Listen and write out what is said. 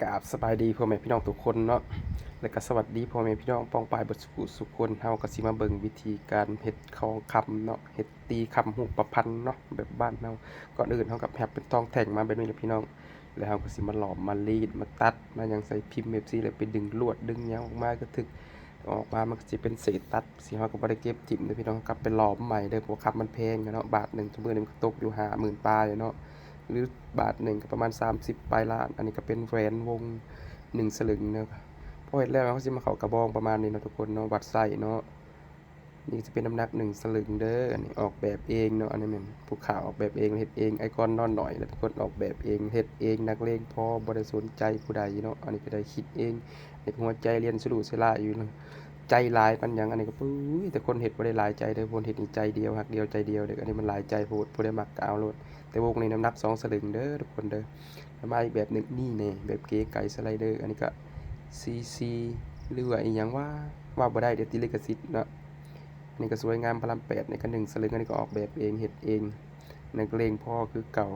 ກາບສະບາຍດີພໍ່ແມ່ພີ່ນ້ອງທຸກຄົນເນາະ ແລະກະສະຫວັດດີພໍ່ແມ່ພີ່ນ້ອງປ້ອງປາຍເບິດສຸຜູ້ສຸຄົນ. ເຮົາກະຊິມາເບິ່ງວິທີການເຮັດຂອງຄຳເນາະ ເຮັດຕີຄຳຮູບປະພັນເນາະ ແບບບ້ານເຮົາ. ກ່ອນອື່ນເຮົາກະແຮັບເປັນທອງແທ່ງມາແບບນີ້ແຫຼະພີ່ນ້ອງ ແລ້ວເຮົາກະຊິມາຫຼອມມາລີດມາຕັດມາຫຍັງໃສ່ພິມ ເອັຟຊີ ແລ້ວໄປດຶງລວດດຶງຫຍັງອອກມາກະຖືກ ອອກມາມັນກະຊິເປັນເສດຕັດ ຊິເຮົາກະບໍ່ໄດ້ເກັບຖິ້ມເດີພີ່ນ້ອງ ກັບໄປຫຼອມໃໝ່ເດີ ເພາະວ່າຄຳມັນແພງເນາະ. ບາດໜຶ່ງທຸກມື້ນີ້ມັນກະຕົກຢູ່ຫ້າໝື່ນປາຍເນາະ ຫຼືບາດໜຶ່ງກະປະມານສາມສິບປາຍລ້ານ. ອັນນີ້ກະເປັນແຫວນວົງໜຶ່ງສະລຶງເນາະ. ພໍເຮັດແລ້ວເຮົາກະຊິມາເຂົ້າກະບອງປະມານນີ້ເນາະທຸກຄົນເນາະ ວັດໄຊເນາະ. ນີ້ກະຊິເປັນນ້ຳໜັກໜຶ່ງສະລຶງເດີ ອັນນີ້ອອກແບບເອງເນາະ ອັນນີ້ແມ່ນຜູ້ຂ້າອອກແບບເອງ ເຮັດເອງ. ໄອ້ກ່ອນນອນໜ້ອຍແຫຼະເປັນຄົນອອກແບບເອງ ເຮັດເອງນັກເລງພໍ ບໍ່ໄດ້ສົນໃຈຜູ້ໃດເນາະ. ອັນນີ້ກະໄດ້ຄິດເອງ ເດັກຫົວໃຈລຽນສະຫຼູສະຫຼາຍຢູ່ ໃຈຫຼາຍປານຫຍັງ. ອັນນີ້ກະ ປຸ້ຍ ແຕ່ຄົນເຮັດບໍ່ໄດ້ຫຼາຍໃຈເດີ ຄົນເຮັດນີ້ໃຈດຽວຮັກດຽວໃຈດຽວເດີ. ອັນນີ້ມັນຫຼາຍໃຈໂພດ ຜູ້ໃດມັກກະເອົາໂລດ ແຕ່ວົງນີ້ນ້ຳໜັກສອງສະລຶງເດີທຸກຄົນເດີ. ແລ້ວມາອີກແບບໜຶ່ງນີ້ແນ່ ແບບເກໄກ່ສະໄລເດີ ອັນນີ້ກະ ຊີຊີ ຫຼືວ່າອີ່ຫຍັງຫວາ ເວົ້າບໍ່ໄດ້ ດຽວຕິດລິຂະສິດເນາະ. ອັນນີ້ກະສວຍງາມ ພະລາມແປດນີ້ກະໜຶ່ງສະລຶງ ອັນນີ້ກະອອກແບບເອງເຮັດເອງ ນັກເລງພໍຄືເກົ່າ.